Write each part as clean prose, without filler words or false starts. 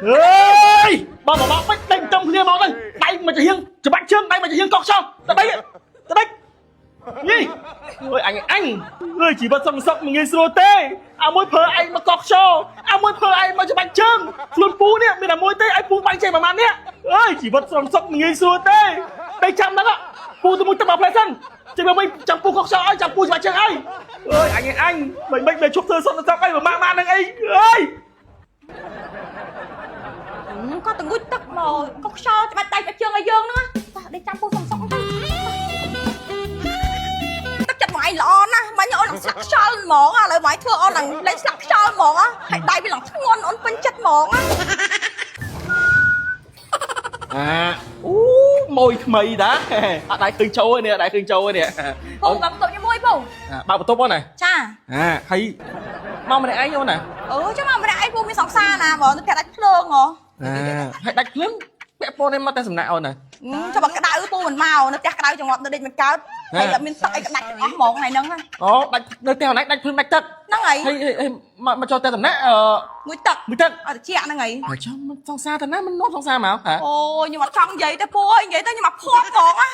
អើយបងមកមកមិនដេញចំគ្នាមកទៅដៃមកជាហៀងច្បាច់ជើងដៃមកជាហៀងកកខ្យល់ទៅដេញទៅដេញនេះអើយអញអញអើយជីវិតសំសុកមិនងាយស្រួលទេអាមួយប្រើឯងមកកកខ្យល់អាមួយប្រើឯងមកច្បាច់ជើងខ្លួនពូនេះមានតែមួយទេឲ្យពូបាញ់ចេញប្រហែលនេះអើយជីវិតសំសុកមិនងាយស្រួលទេដេញចាំហ្នឹងពូទៅមួយទឹកមកផ្លែសិនចេញមកវិញចាំពូកកខ្យល់ឲ្យចាំពូច្បាច់ជើងឲ្យអើយអញអញមិនមិនមិនឈប់ធ្វើសុំសុកអីម៉ាក់ម៉ាក់ហ្នឹងអីអើយ គាត់ទៅងូតទឹកមកកុកខ្យល់ច្បាច់ដៃច្បាច់ជើងឲ្យយើងហ្នឹងតោះដេកចាំពូសំសុកទៅទឹកចិត្តមកឯងល្អណាស់មិញអូនឡើងស្លាក់ខ្យល់ហ្មងឥឡូវមកឯងធ្វើអូនឡើងលែងស្លាក់ខ្យល់ហ្មងហើយដៃវាឡើងធ្ងន់អូនពេញចិត្តហ្មង អាអូម៉ួយថ្មីតាអត់ដែរឃើញចូលទេនេះអត់ដែរឃើញចូលទេនេះ ពូបើបន្ទប់ជាមួយពូ បើកបន្ទប់អូនណា ចា អាហើយមកម្នាក់ឯងអូនណា អឺចាំមកម្នាក់ឯងពូមានសង្សារណាបងទៅផ្ទះដាច់ភ្លើងហ៎ អាហើយដាច់ភ្លើងពាក់ព័ន្ធឯមកតែសំណាក់អូនណា ចាំបើក្តៅពូមិនមកនៅផ្ទះក្តៅចង្អប់នៅដេកមិនកើតហើយអត់មានទឹកអីក្តាច់ទាំងអស់ហ្មងថ្ងៃហ្នឹង អូដាច់នៅផ្ទះអូនឯងដាច់ភ្លើងដាច់ទឹក ហ្នឹងហើយ ហើយហើយមកចូលតែសំណាក់អឺ មួយទឹក មួយទឹក អត់ត្រជាក់ហ្នឹងហើយ ហើយចាំមិនសង្សារតាណាមិននាំសង្សារមកហ៎ អូខ្ញុំអត់ចង់និយាយទេពូអើយនិយាយទៅខ្ញុំមកភ័ព្វហ្មងណា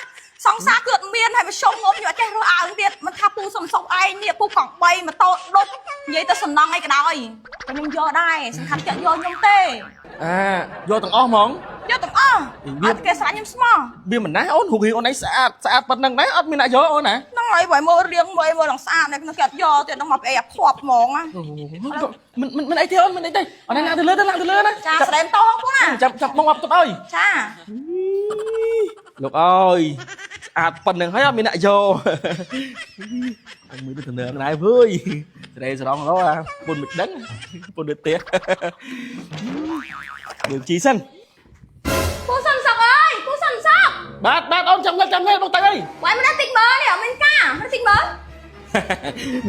សង្សារគឺអត់មានហើយមកជុំងំខ្ញុំអត់ចេះរើសអើងទៀតមិនថាពូសំសុកឯងនេះពូកង់3ម៉ូតូដុតនិយាយទៅសំណងអីក៏ដោយក៏ខ្ញុំយកដែរសំខាន់ចាក់យកខ្ញុំទេ អាយកទាំងអស់ហ្មង យកទាំងអស់អត់គេស្រឡាញ់ខ្ញុំស្មោះ វាមិនណាអូនរូបរាងអូនឯងស្អាតស្អាតប៉ុណ្្នឹងដែរអត់មានអ្នកយកអូនណា ហ្នឹងហើយបើមើលរៀងមើលមើលឡើងស្អាតនេះគេអត់យកទៀតហ្នឹងមកពីអីអាភ័ព្វហ្មងណា មិនមិនមិនអីទេអូនមិនអីទេអូនណាទៅលើទៅឡើងទៅលើណា ចាស្រែមតោពូណា ចាំចាំបងអត់ទុកឲ្យ ចា លោកអើយស្អាតប៉ុណ្្នឹងហើយអត់មានអ្នកយកអញមើលទៅតំណងដែរវើយស្រេស្រង់ឡោអាពុនមិនដឹងពុនទៅផ្ទះមើលជីសិន ពូសំសុកអើយពូសំសុក បាទបាទអូនចាំលើចាំលើបងទៅអី វាយមិនដល់តិចមើលនេះអត់មានការមិនតិចមើល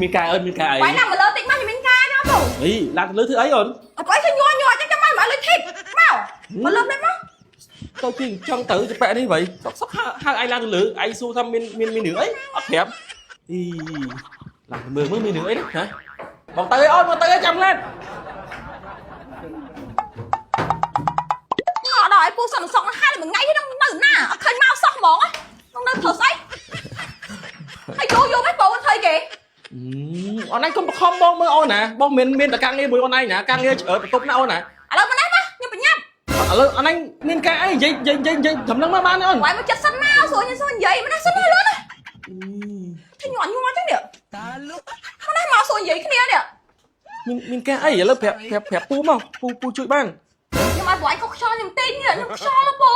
មានការអូនមានការអី វាយណាមកលើតិចមកខ្ញុំមានការណាពូ អីឡើងទៅលើធ្វើអីអូន អត់អីធ្វើញ័រញ័រចឹងចាំមកមកលើធីបមកមកលើនេះមក ទៅជាចង់ទៅទៅប៉ែនេះវ៉ៃសុកសុកហៅហៅឯងឡើងទៅលើឯងសួរថាមានមានមានរឿងអីអត់ប្រាប់អីឡើងទៅមើលមើលមានរឿងអីណាហ៎បងទៅអីអូនបងទៅអីចាំឡែន ងក់ដល់ឲ្យពូសុនសុកហើយមួយថ្ងៃហ្នឹងនៅណាអត់ឃើញមកសោះហ្មងហ្នឹងនៅធ្វើស្អីហើយយូរយូរមិនបងឃើញគេ អូនឯងកុំបខំបងមើលអូនណាបងមានមានតែការងារមួយអូនឯងណាការងារច្រើនបន្ទប់ណាអូនណា ឥឡូវមកនេះមកខ្ញុំបញ្ញាប់ ឥឡូវអូនឯងមានការអីនិយាយនិយាយនិយាយនិយាយត្រឹមហ្នឹងមកបានទេអូន វាយមកចិត្តសិនមកស្រួលខ្ញុំស្រួលនិយាយមកនេះសិនមកលឿនណាធ្វើញ័រញ័រចឹងនេះតាលុមកនេះមកស្រួលនិយាយគ្នានេះ មានមានការអីឥឡូវប្រាប់ប្រាប់ប្រាប់ពូមកពូពូជួយបាន ខ្ញុំឲ្យបងឯងខុសខ្យល់ខ្ញុំទេនេះខ្ញុំខ្យល់ពូ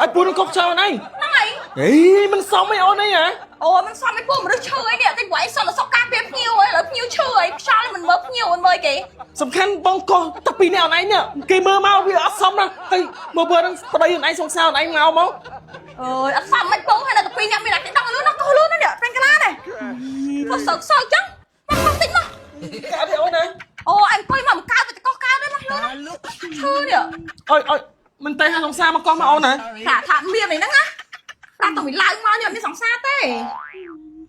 ហឹមឲ្យពូនឹងកុកចោលអូនឯង ហ្នឹងហើយ ហេមិនសមអីអូនអីហ៎ អូមិនសមឯពូមនុស្សឈើអីនេះតែបងឯងសុនសុកការពារភ្ញៀវឥឡូវភ្ញៀវឈើអីខ្យល់មិនមើលភ្ញៀវមិនមើលគេ សំខាន់បងកោះតែពីរនាក់អូនឯងនេះគេមើលមកវាអត់សមណាស់ហើយមើលមើលហ្នឹងប្តីអូនឯងសង្សារអូនឯងមកមក អើយអត់សមមិនពងហើយនៅតែពីរអ្នកមានតែគេដឹងលឿនណាកោះលឿនណានេះពេញកលានេះធ្វើសើសើចឹងមកមកតិចមក កើតទេអូនណា អូអញអង្គុយមកកើតទៅកោះកើតទេមកលឿនណាឈឺនេះ អើយអើយមិនទេហាសង្សារមកកោះមកអូនណា ថាថាមានអីហ្នឹងណាប្រាក់តែវាឡើងមកនេះអត់មានសង្សារទេ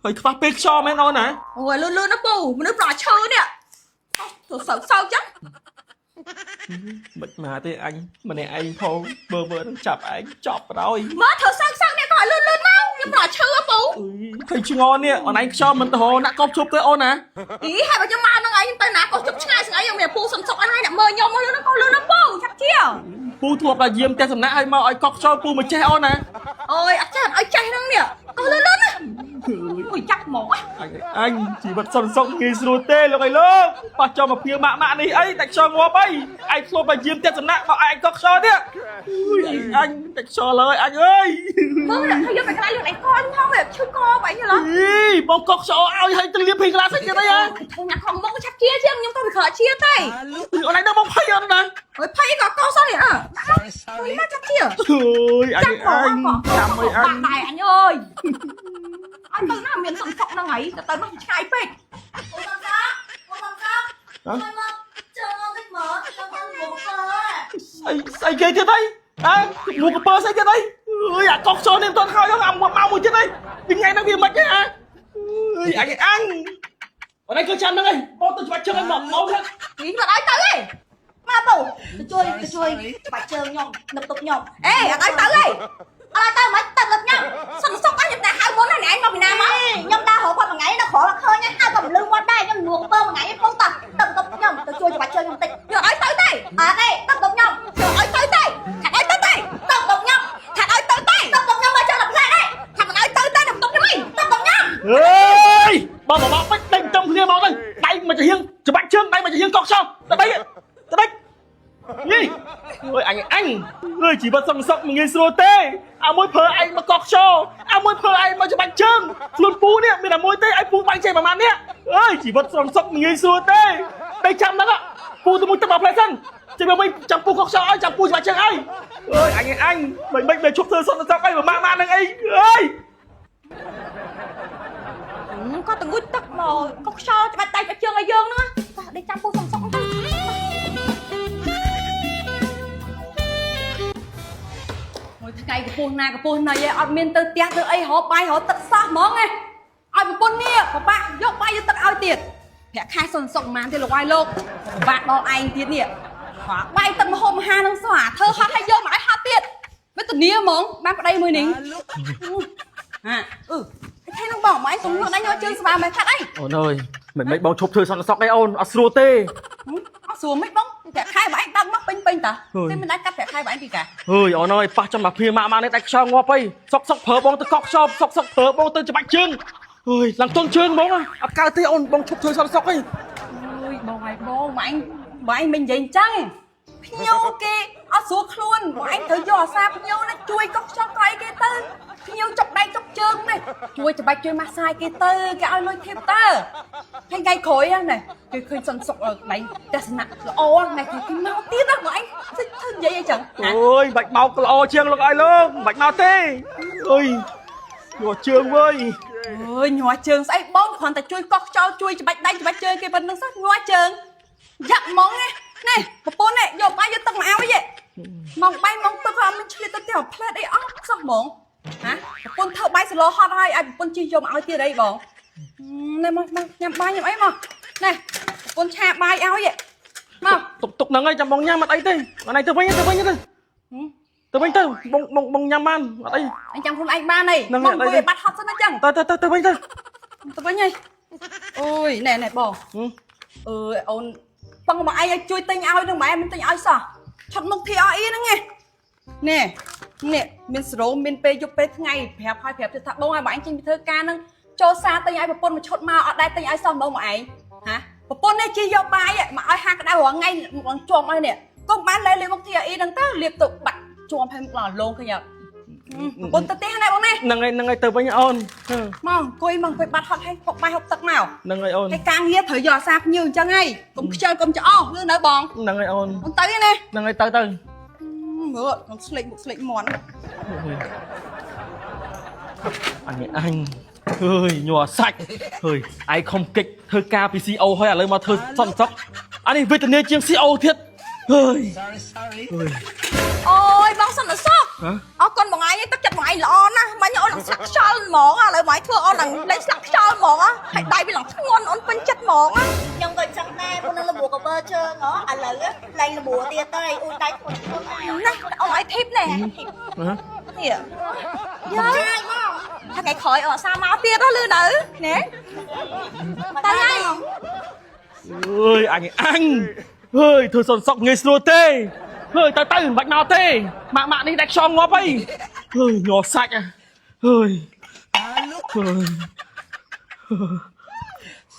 ហើយខ្វះពេលខ្យល់មែនអូនណា អូយលឿនលឿនណាពូមនុស្សប្រឈើនេះធ្វើសើសើចឹង មិនមកទេអញម្នាក់ឯងផងមើលមើលនឹងចាប់ឯងចប់បណ្ដោយ មើលធ្វើសើសើនេះក៏ឲ្យលឿនលឿនមកខ្ញុំប្រឈើពូ ឃើញឆ្ងល់នេះអូនឯងខ្យល់មិនទៅរកអ្នកកប់ជប់ទេអូនណា អីហើយបើខ្ញុំមកហ្នឹងឯងខ្ញុំទៅណាកោះជប់ឆ្ងាយស្ងាយខ្ញុំមានពូសុំសុកអីហើយអ្នកមើលខ្ញុំមកលឿនណាកោះលឿនណាពូឆាប់ជា ពូធ្លាប់តែយាមផ្ទះសំណាក់ឲ្យមកឲ្យកប់ខ្យល់ពូមកចេះអូនណា អូយអត់ចេះអត់ឲ្យចេះហ្នឹងនេះកោះលឿនលឿនណាអូយចាប់ហ្មង អញអញជីវិតសុនសុកងាយស្រួលទេលោកអីលោកប៉ះចំមកភៀម៉ាក់ម៉ាក់នេះអីតែខ្យល់ងាប់អីឯងធ្លាប់តែយាមផ្ទះសំណាក់មកឯងកប់ខ្យល់ទៀតអញតែខ្យល់ហើយអញអើយ មើលអ្នកយកไปក្លាយលឿនឯងកផងវាឈឺកបែងហ៎ អីបងកប់ខ្យល់ឲ្យឲ្យទៅលៀបភីក្លាសិចទៀតអីហ៎ ធ្វើញ៉ាំខំមកឆាប់ជាជាងខ្ញុំទៅវាក្រជាទេ អូនឯងដល់បងភ័យអូនណា អើយភ័យក៏កោសនេះអើមកឆាប់ជា អើយអញ ចាប់ អញ ហ្មង ចាំអីអញ បាក់ដែរអញអើយអត់ទៅណាមានសុំសុកហ្នឹងហីទៅទៅនោះឆ្ងាយពេក អូសំសាអូសំសាជួយមកជើងអូនតិចមើលចង់បានមកពើ ស្អីស្អីគេទៀតអីអើងូកពើស្អីទៀតអីអើយអាកុកចូលនេះមិនទាន់ហើយអាមកមួយទៀតអីថ្ងៃហ្នឹងវាមិនទេអាអើយអញអញអូនឯងគឺចាំហ្នឹងឯងបងទៅច្បាច់ជើងឲ្យមកមក នេះគាត់ឲ្យទៅឯង មកពូទៅជួយទៅជួយច្បាច់ជើងខ្ញុំនឹកទុកខ្ញុំ អេអត់ឲ្យទៅទេ អត់ឲ្យទៅមិនទៅលើខ្ញុំ សន្តិសុខអញខ្ញុំតែហៅមុនណាអ្នកឯងមកពីណាមក ខ្ញុំដើររកគាត់មួយថ្ងៃនៅក្រអត់ឃើញហើយក៏មិនលឺមាត់ដែរខ្ញុំនួងពើមួយថ្ងៃពងតោះទៅទុកខ្ញុំទៅជួយច្បាច់ជើងខ្ញុំតិច យកឲ្យទៅទេ អត់ទេទៅទុកខ្ញុំ យកឲ្យទៅទេថាឲ្យទៅទេ ទៅទុកខ្ញុំ ថាឲ្យទៅទេ ទៅទុកខ្ញុំមកចង់ដល់ផ្លែដែរ ថាមិនឲ្យទៅទេដល់ទុកខ្ញុំឯង ទៅទុកខ្ញុំ អើយបងមកបិចដេញចំគ្នាមកទៅដៃមកជាហៀងច្បាច់ជើងដៃមកជាហៀងកុកចោលទៅដេញទៅដេញនេះអើយអញអញអើយជីវិតសងសឹកមិនងាយស្រួលទេអាមួយប្រើឯងមកកុកចោលអាមួយប្រើឯងមកច្បាច់ជើងខ្លួនពូនេះមានតែមួយទេឲ្យពូបាញ់ចេញប្រហែលនេះអើយជីវិតសងសឹកមិនងាយស្រួលទេដេញចាំហ្នឹងពូទៅមួយទឹកមកផ្លែសិនចេញមកវិញចាំពូកុកចោលឲ្យចាំពូច្បាច់ជើងឲ្យអើយអញអញមិនមិនមិនឈប់ធ្វើសងសឹកអីម៉ាក់ម៉ាក់នឹងអីអើយ គាត់ទៅងូតទឹកមកកុកខ្យល់ច្បាច់ដៃច្បាច់ជើងឲ្យយើងហ្នឹងតោះដេកចាំពូសន្តិសុខទៅ មួយថ្ងៃកពស់ណាកពស់ណីឯងអត់មានទៅផ្ទះទៅអីរកបាយរកទឹកសោះហ្មងឯងឲ្យប្រពន្ធនេះបបាក់យកបាយយកទឹកឲ្យទៀតប្រាក់ខែសុនសុកប៉ុន្មានទេលោកឲ្យលោកបបាក់ដល់ឯងទៀតនេះបាយទឹកម្ហូបអាហារនឹងសោះអាធ្វើហត់ឲ្យយកមកឲ្យហត់ទៀតវេទនាហ្មងបានប្តីមួយនេះហាអឺថៃនឹងបងមកឯងសុំលោកដៃយកជើងស្វាមិនខាត់អី អូនអើយមិនមិនបងឈប់ធ្វើសន្តិសុខអីអូនអត់ស្រួលទេ អត់ស្រួលមិនបងប្រាក់ខែបងឯងដឹងមកពេញពេញតាតែមិនដែរកាត់ប្រាក់ខែបងឯងពីកា ហើយអូនអើយប៉ះចំមកភៀម៉ាក់ម៉ាក់នេះដាច់ខ្យល់ងាប់អីសុកសុកប្រើបងទៅកក់ខ្យល់សុកសុកប្រើបងទៅច្បាច់ជើងហើយឡើងទន់ជើងហ្មងអត់កើតទេអូនបងឈប់ធ្វើសន្តិសុខអី អូយបងឯងបងបងឯងបងឯងមិននិយាយអញ្ចឹងភ្ញៀវគេអត់ស្រួលខ្លួនបងឯងត្រូវយកអាសាភ្ញៀវណាជួយកុកខ្ចប់ក្រៃគេទៅភ្ញៀវចុកដៃចុកជើងនេះជួយច្បាច់ជួយម៉ាសាយគេទៅគេឲ្យលុយធៀបទៅហើយថ្ងៃក្រោយហ្នឹងណែគេឃើញសន្សុកកន្លែងទស្សនៈល្អថ្ងៃក្រោយគេមកទៀតណាបងឯងធ្វើនិយាយអីចឹងណា អូយបាច់មកល្អជាងលោកអើយលោកបាច់មកទេអើយយកជើងវើយ អើយញ័រជើងស្អីបងគ្រាន់តែជួយកុកខ្យល់ជួយច្បាច់ដៃច្បាច់ជើងគេប៉ុណ្្នឹងសោះញ័រជើងយ៉ាក់ហ្មងនេះនេះប្រពន្ធនេះយកបាយយកទឹកមកឲ្យឯង ម៉ោងបាយម៉ោងទឹកអត់មានឆ្លៀតទៅផ្ទះផ្លែតអីអស់សោះហ្មងហ៎ប្រពន្ធធ្វើបាយសឡហត់ហើយឲ្យប្រពន្ធជិះយកមកឲ្យទៀតអីបងណែមកមកញ៉ាំបាយញ៉ាំអីមកណែប្រពន្ធឆាបាយឲ្យមក ទុកទុកហ្នឹងហើយចាំបងញ៉ាំអត់អីទេអត់អីទៅវិញទៅវិញទៅទៅវិញទៅបងបងបងញ៉ាំបានអត់អី អញចាំខ្លួនឯងបានអីមកអង្គុយឲ្យបាត់ហត់សិនអញ្ចឹង ទៅទៅទៅវិញទៅ ទៅវិញហីអូយណែណែបងអើយអូនពឹងមកឯងឲ្យជួយទិញឲ្យនឹងម៉ែមិនទិញឲ្យសោះឆុតមុខ TRE ហ្នឹងណែនេះមានសរោមមានពេលយប់ពេលថ្ងៃប្រាប់ឲ្យប្រាប់ទៀតថាបងឲ្យបងឯងចេញពីធ្វើការហ្នឹងចូលសារទិញឲ្យប្រពន្ធមួយឈុតមកអត់ដែរទិញឲ្យសោះហ្មងមកឯងហ៎ប្រពន្ធនេះជីយកបាយមកឲ្យហាក្តៅរាល់ថ្ងៃមកជាប់ឲ្យនេះកុំបានលែលាបមុខ TRE ហ្នឹងទៅលាបទៅបាក់ជាប់ឲ្យមុខឡើងលងឃើញអត់ប្រពន្ធទៅផ្ទះណាបងណា ហ្នឹងហើយហ្នឹងហើយទៅវិញអូន មកអង្គុយមកអង្គុយបាត់ហត់ឲ្យហូបបាយហូបទឹកមក ហ្នឹងហើយអូន ហើយការងារត្រូវយកអាសាភ្ញៀវអញ្ចឹងហើយកុំខ្ជិលកុំច្អល់លឺនៅបង ហ្នឹងហើយអូន អូនទៅណា ហ្នឹងហើយទៅទៅ មើលនឹងស្លេកមុខស្លេកមាន់ អញអញហើយញ័រសាច់ហើយឯងខំកិច្ចធ្វើការពី CO ហើយឥឡូវមកធ្វើសន្តិសុខអានេះវេទនាជាង CO ទៀតហើយ អូយបងសន្តិសុខ ហ៎ អរគុណបងឯងទឹកចិត្តបងឯងល្អណាស់មិញអូននឹងស្លាក់ខ្យល់ហ្មងឥឡូវបងឯងធ្វើអូននឹងលេងស្លាក់ខ្យល់ហ្មងហើយដៃវាឡើងធ្ងន់អូនពេញចិត្តហ្មង ខ្ញុំក៏ចឹងដែរមុននឹងលបួកបើជើងហ៎ឥឡូវលែងលបួទៀតទៅអ៊ូដៃធ្ងន់ធ្ងន់ ណាអូនឲ្យធីបណែ ហ៎ នេះយើថ្ងៃក្រោយអូនអាសាមកទៀតហ៎លឺនៅណែទៅហើយ អើយអញអញហើយធ្វើសន្តិសុខងាយស្រួលទេហើយទៅទៅមិនបាច់មកទេម៉ាក់ម៉ាក់នេះដាច់ខ្យល់ងាប់អីហើយញ័រសាច់ហើយហើយ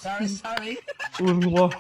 Sorry, sorry. អូយងាប់